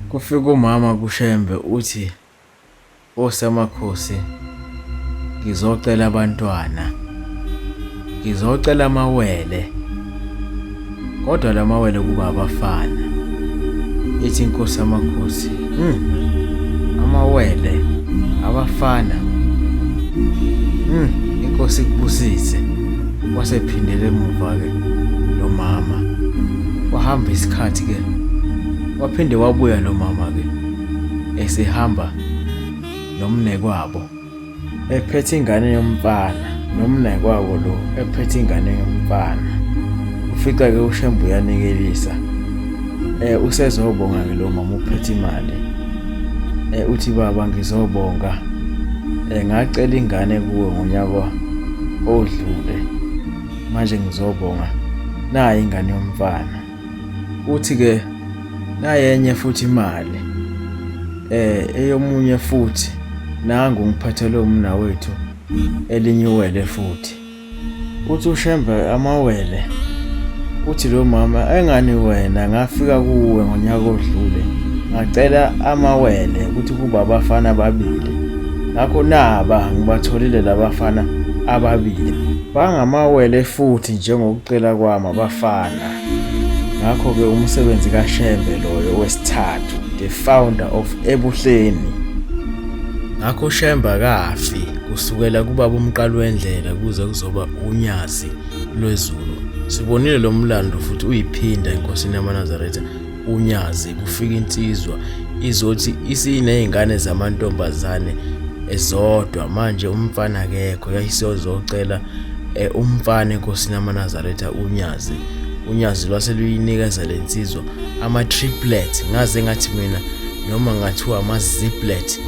Kufika umama kuShembe uthi osamakhosi ngizocela abantwana ngizocela amawele kodwa la mawele kuba abafana ithi inkosi amakhosi amawele abafana inkosi ikubusise wasephindele emuva ke lo mama wahamba isikhathi ke waphinde wabuya lo mama ke esehamba nomnekwabo ephethe ingane yomfana nomnakwabo lo ephethe ingane yomfana ufica-ke uShembe uyanikelisa usezobonga-ke lo mama uphethe imali uthi baba ngizobonga ngacela ingane kuwe ngonyaka odlule manje ngizobonga nayi ingane yomfana Uthi-ke nayenye futhi imali eyomunye futhi nangu ngiphathelwe umnawethu elinye iwele futhi. Uthi uShembe amawele uthi lo mama engani wena ngafika kuwe ngonyaka odlule ngacela amawele ukuthi kuba abafana ababili ngakho naba ngibatholile labafana ababili bangamawele futhi njengokucela kwami abafana. Ngakho-ke umsebenzi kaShembe loyo wesithathu, the founder of Ebuhleni. Ngakho uShembe akafi kusukela kubaba umqali wendlela kuze kuzoba unyazi lwezulu. Sibonile lo mlando futhi uyiphinda enkosini yamaNazaretha unyazi kufika insizwa izothi isinezingane zamantombazane ezodwa manje umfana akekho yayisiyozocela eh, umfana enkosini yamaNazaretha unyazi unyazi lwase luyinikeza le nsizwa ama-triplet ngaze ngathi mina noma ngathiwa ama-ziplet